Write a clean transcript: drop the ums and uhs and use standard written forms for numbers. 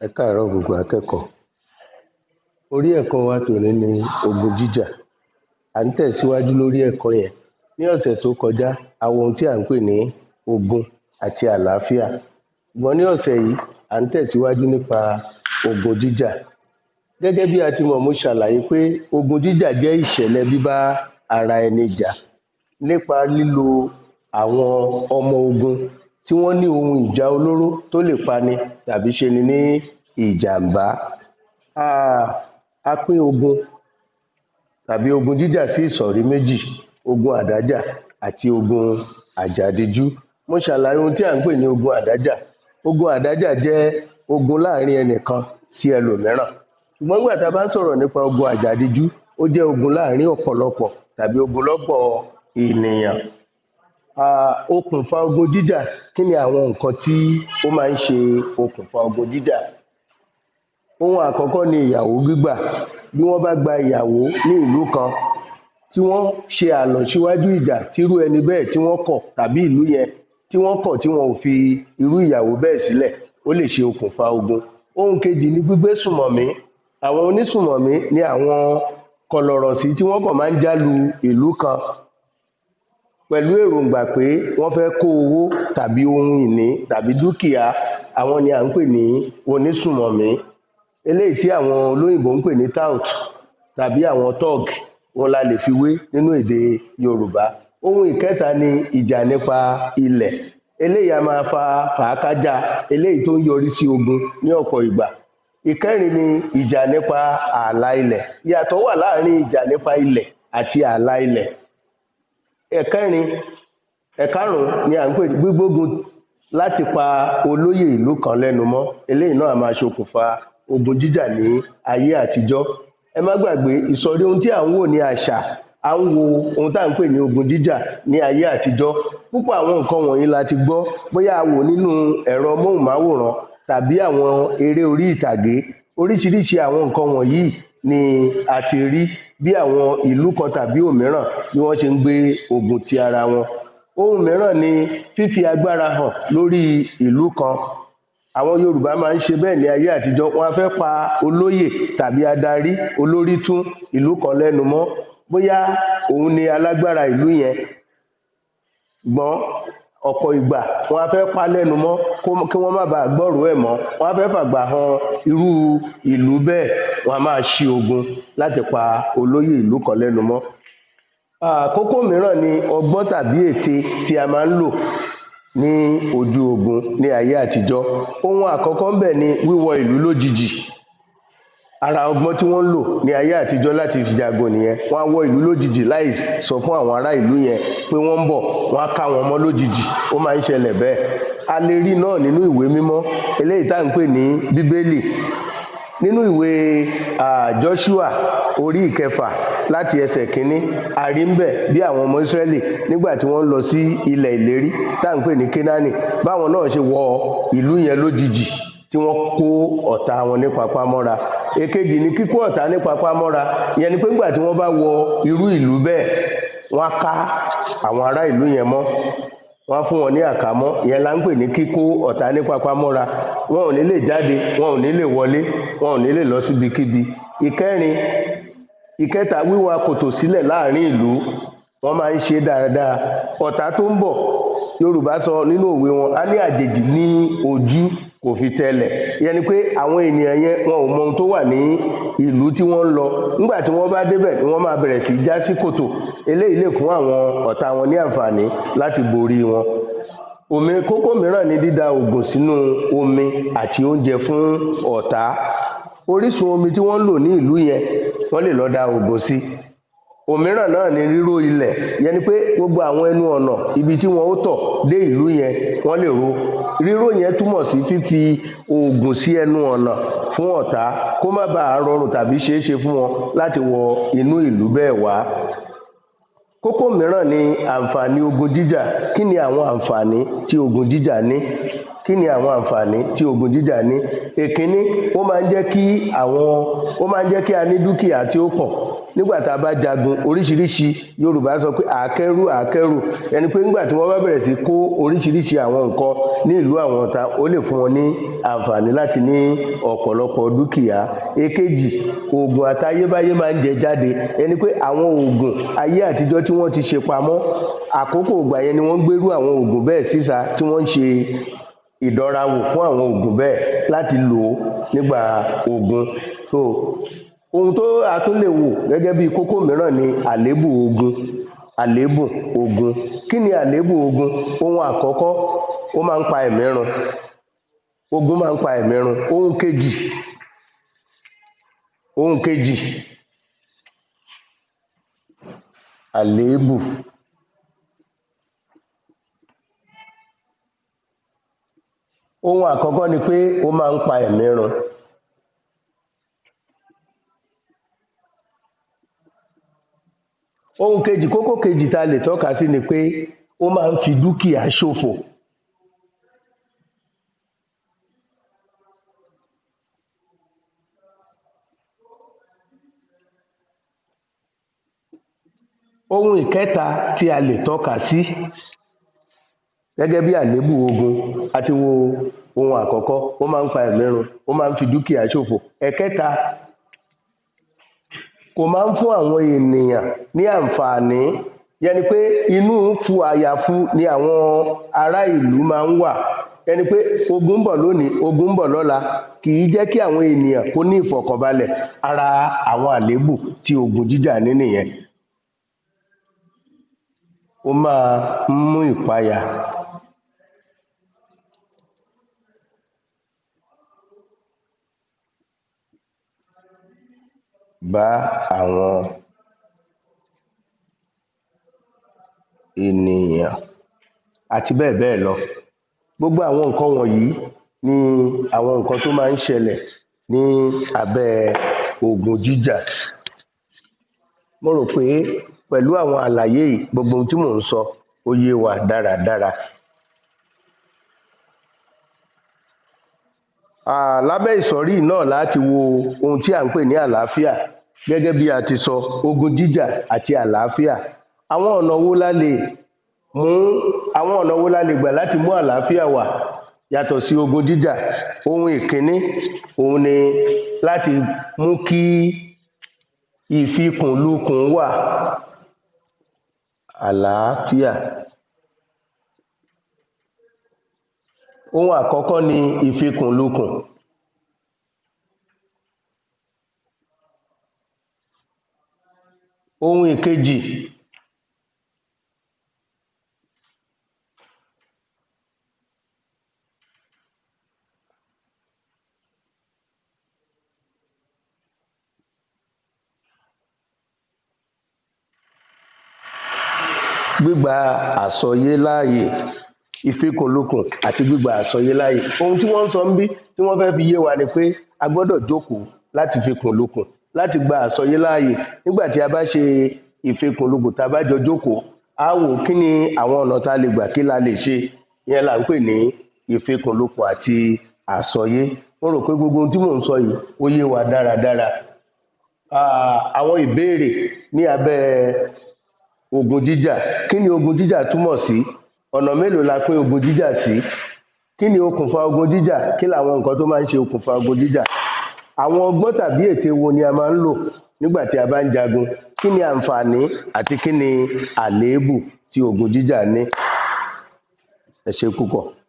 Ẹ káàárọ̀ gbogbo akẹ́kọ̀ọ́. Orí ẹ̀kọ́ wa tòní ni ogun jíjà. À ń tẹ̀síwájú lórí ẹ̀kọ́ yẹn. Ní ọ̀sẹ̀ tó kọjá, a wo ohun tí à ń pè ní ogun àti àlàáfíà. Ṣùgbọ́n ní ọ̀sẹ̀ yìí, à ń tẹ̀síwájú nípa ogun jíjà. Gẹ́gẹ́ bí a ti mọ̀, mo ṣàlàyé pé ogun jíjà jẹ́ ìṣẹ̀lẹ̀ bíbá ara ẹni jà nípa lílo àwọn ọmọ ogun tí wọ́n ní ohun ìjà olóró tó lè pani tàbí ṣeni ní ìjàmbá. A pín ogun tàbí ogun jíjà sí ìsọ̀rí méjì: ogun àdájà àti ogun àjàdijú. Mo ṣàlàyé ohun tí à ń pè ní ogun àdájà. Ogun àdájà jẹ́ ogun láàrin ẹnìkan sí ẹlòmíràn. Ṣùgbọ́n nígbà tá a bá ń sọ̀rọ̀ nípa ogun àjàdijú, ó jẹ́ ogun láàrin ọ̀pọ̀lọpọ̀ tàbí ogunlọ́gọ̀ ènìyàn. Okùnfà ogun jíjà. Kí ni àwọn nǹkan tí ó máa ń ṣe okùnfà ogun jíjà? Ohun àkọ́kọ́ ni ìyàwó gbígbà. Bí wọ́n bá gba ìyàwó ní ìlú kan, tí wọ́n ṣe àlọ̀ síwájú ìjà, tírú ẹni bẹ́ẹ̀ tí wọ́n kọ̀ tàbí ìlú yẹn tí wọ́n kọ̀, tí wọn ò fi irú ìyàwó bẹ́ẹ̀ sílẹ̀, ó lè ṣe okùnfà ogun. Ohun kejì ni gbígbésùnmọ̀mí. Àwọn onísùnmọ̀mí ni àwọn kọlọ̀rọ̀sí tí wọ́n kàn máa ń jálu ìlú kan pẹ̀lú èròngbà pé wọ́n fẹ́ kó owó tàbí ohun ìní tàbí dúkìá. Àwọn ni à ń pè ní onísùnmọ̀mí. Eléyìí tí àwọn olóyìnbó ń pè ní tout tàbí àwọn thug, òhun la lè fi wé nínú èdè Yorùbá. Ohun ìkẹta ni ìjà nípa ilẹ̀. Eléyìí a máa fa fàákájáa, eléyìí tó ń yọrí sí ogun ní ọ̀pọ̀ ìgbà. Ìkẹrin ni ìjà nípa ààlà ilẹ̀. Ìyàtọ̀ wà láàrin ìjà nípa ilẹ̀ àti ààlà ilẹ̀. Ẹ̀kẹrin, ẹ̀kárùn-ún ni à ń pè ní gbígbógun láti pa olóyè ìlú kan lẹ́nu mọ́. Eléyìí náà a máa ṣokùnfà ogun jíjà ní ayé àtijọ́. Ẹ má gbàgbé, ìsọ̀rí ohun tí à ń wò ní àṣà. À ń wo ohun tá ń pè ní ogun jíjà ní ayé àtijọ́. Púpọ̀ àwọn nǹkan wọ̀nyí la ti gbọ́, bóyá a wò nínú ẹ̀rọ móhùnmáwòrán tàbí àwọn eré orí ìtàgé. Oríṣiríṣi àwọn nǹkan wọ̀nyí ni a ti rí bí àwọn ìlú kan tàbí òmíràn bí wọ́n ṣe ń gbé ogun ti ara wọn. Ohun mìíràn ni fífi agbára hàn lórí ìlú kan. Àwọn Yorùbá máa ń ṣe bẹ́ẹ̀ ní ayé àtijọ́. Wọ́n á fẹ́ pa olóyè tàbí adarí olórí tún ìlú kan lẹ́nu mọ́, bóyá òun ni alágbára ìlú yẹn. Ṣùgbọ́n ọ̀pọ̀ ìgbà, wọ́n á fẹ́ pá lẹ́nu mọ́ kí wọ́n má baà gbọ́ròó ẹ̀ mọ́. Wọ́n á fẹ́ fàgbà han irú ìlú bẹ́ẹ̀. Wọ́n á máa ṣí ogun láti pa olóyè ìlú kan lẹ́nu mọ́. Kókó mìíràn ni ọgbọ́n tàbí ète tí a máa ń lò ní ojú ogun ní ayé àtijọ́. Ohun àkọ́kọ́ ńbẹ̀ ni wíwọ ìlú lójijì. Ara ọgbọ́n tí wọ́n ń lò ní ayé àtijọ́ láti fi jagun nìyẹn. Wọ́n á wọ ìlú lójijì láì sọ fún àwọn ará ìlú yẹn pé wọ́n ń bọ̀. Wọ́n á ká wọn mọ́ lójijì. Ó máa ń ṣẹlẹ̀ bẹ́ẹ̀. A lè rí náà nínú ìwé mímọ́, eléyìí tá ń pè ní Bíbélì. Nínú ìwé Joshua orí ìkẹfà láti ẹsẹ̀ kínní, a rí ńbẹ̀ bí àwọn ọmọ Ísírẹ́lì, nígbà tí wọ́n ń lọ sí ilẹ̀ ìlérí tá ń pè ní Kénáánì, báwọn náà ṣe wọ ìlú yẹn lójijì tí wọ́n kó ọ̀tá wọn ní papá mọ́ra. Èkejì ni kíkó ọ̀tá ní papá mọ́ra. Ìyẹn ni pé nígbà tí wọ́n bá wọ irú ìlú bẹ́ẹ̀, wọ́n á ká àwọn ará ìlú yẹn mọ́, wọ́n á fún wọn ní àkámọ́. Ìyẹn là ń pè ní kíkó ọ̀tá ní papá mọ́ra. Wọn ò ní lè jáde, wọn ò ní lè wọlé, wọn ò ní lè lọ síbikíbi. Ìkẹrin, ìkẹta, wíwa kòtò sílẹ̀ láàrin ìlú. Wọ́n máa ń ṣe dáadáa. Ọ̀tá tó ń bọ̀, Yorùbá sọ nínú òwe wọn, á ní àjèjì ní ojú kò fi tẹlẹ̀. Ìyẹn ni pé àwọn ènìyàn yẹn, wọn ò mọ ohun tó wà ní ìlú tí wọ́n ń lọ. Nígbà tí wọ́n bá débẹ̀ ni wọ́n máa bẹ̀rẹ̀ sí já sí kòtò. Eléyìí lè fún àwọn ọ̀tá wọn ní àǹfààní láti borí wọn. Omi kókó mìíràn ni dída ògùn sínú omi àti oúnjẹ fún ọ̀tá. Orísun omi tí wọ́n ń lò ní ìlú yẹn, wọ́n lè lọ da ògùn sí. Òmíràn náà ni ríró ilẹ̀. Ìyẹn ni pé gbogbo àwọn ẹnu ọ̀nà ibi tí wọn ó tọ̀ dé ìlú yẹn, wọ́n lè ro. Ríró yẹn túmọ̀ sí fífi oògùn sí ẹnu ọ̀nà fún ọ̀tá kó má baà rọrùn tàbí ṣeéṣe fún wọn láti wọ inú ìlú bẹ́ẹ̀ wá. Kókó mìíràn ni àǹfààní ogun jíjà. Kí ni àwọn àǹfààní tí ogun jíjà ní? Kí ni àwọn àǹfààní tí ogun jíjà ní? Èkíní, ó máa ń jẹ́ kí a ní dúkìá tí ó pọ̀. Nígbà tá a bá jagun oríṣiríṣi, Yorùbá sọ pé àákẹ́rù àákẹ́rù, ìyẹn ni pé nígbà tí wọ́n bá bẹ̀rẹ̀ sí kó oríṣiríṣi àwọn nǹkan ní ìlú àwọn ọ̀tá, ó lè fún wọn ní àǹfààní láti ní ọ̀pọ̀lọpọ̀ dúkìá. Èkejì, ògùn àtayébáyé máa ń jẹ jáde, ìyẹn ni pé àwọn ògùn ayé àtijọ́ tí wọ́n ti ṣe pamọ́, àkókò ìgbà yẹn ni wọ́n ń gbérú àwọn ògùn bẹ́ẹ̀ síta, tí wọ́n ń ṣe ìdánrawò fún àwọn ògùn bẹ́ẹ̀ láti lò ó nígbà ogun. So ohun tó a tún lè wò gẹ́gẹ́ bí kókó mìíràn ni àlébù ogun. Àlébù ogun. Kí ni àlébù ogun? Ohun àkọ́kọ́, ó máa ń pa ẹ̀mí run. Ogun máa ń pa ẹ̀mí run. Ohun kejì, àlébù ohun àkọ́kọ́ ni pé ó máa ń pa ẹ̀mí run. Ohun kejì, kókó kejì tá a lè tọ́ka sí ni pé ó máa ń fi dúkìá ṣòfò. Ohun ìkẹta tí a lè tọ́ka sí gẹ́gẹ́ bí àlébù ogun, a ti wo ohun àkọ́kọ́, ó máa ń pa ẹ̀mí run, ó máa ń fi dúkìá ṣòfò. Ẹ̀kẹta, kò máa ń fún àwọn ènìyàn ní àǹfààní, ìyẹn ni pé inú fu àyàfu ni àwọn ará ìlú máa ń wà. Ìyẹn ni pé ogun ń bọ̀ lónìí, ogun ń bọ̀ lọ́la, kìí jẹ́ kí àwọn ènìyàn kó ní ìfọ̀kànbalẹ̀. Ara àwọn àlébù tí ogun jíjà ní nìyẹn. Ó máa ń mú ìpayà bá àwọn ènìyàn àti bẹ́ẹ̀ bẹ́ẹ̀ lọ. Gbogbo àwọn nǹkan wọ̀nyí ni àwọn nǹkan tó máa ń ṣẹlẹ̀ ní abẹ́ ogun jíjà. Mo rò pé pẹ̀lú àwọn àlàyé yìí, gbogbo ohun tí mò ń sọ, ó yé wa dáradára. Lábẹ́ ìsọ̀rí yìí náà la á ti wo ohun tí à ń pè ní àlàáfíà. Gẹ́gẹ́ bí a ti sọ, ogun jíjà àti àlàáfíà. Àwọn ọ̀nà wo la lè gbà láti mú àlàáfíà wà yàtọ̀ sí ogun jíjà? Ohun ìkíní, òun ni láti mú kí ìfikùnlukùn wà, àlàáfíà. Ohun àkọ́kọ́ ni ìfikùnlukùn. Ohun ìkejì, gbígba àsọyé láàyè. Ìfikùnlukùn àti gbígba àsọyé láàyè. Ohun tí wọ́n ń sọ ńbí, tí wọ́n fẹ́ fi yé wa ni pé a gbọ́dọ̀ jókòó láti fikùnlukùn, láti gba àsọyé láàyè. Nígbà tí a bá ṣe ìfikùnlukùn, tá a bá jọ jókòó, á wò ó kí ni àwọn ọ̀nà tá a lè gbà, kí la lè ṣe. Ìyẹn là ń pè ní ìfikùnlukùn àti àsọyé. Mo rò pé gbogbo ohun tí mò ń sọ yìí, ó yé wa dáradára. Àwọn ìbéèrè ní abẹ́ ogun jíjà. Kí ni ogun jíjà túmọ̀ sí? Ọ̀nà mélòó la pín ogun jíjà sí? Kí ni okùnfà ogun jíjà? Kí làwọn nǹkan tó máa ń ṣe okùnfà ogun jíjà? Àwọn ọgbọ́n tàbí ète wo ni a máa ń lò nígbà tí a bá ń jagun? Kí ni àǹfààní àti kí ni àlébù tí ogun jíjà ní? Ẹ ṣé púpọ̀.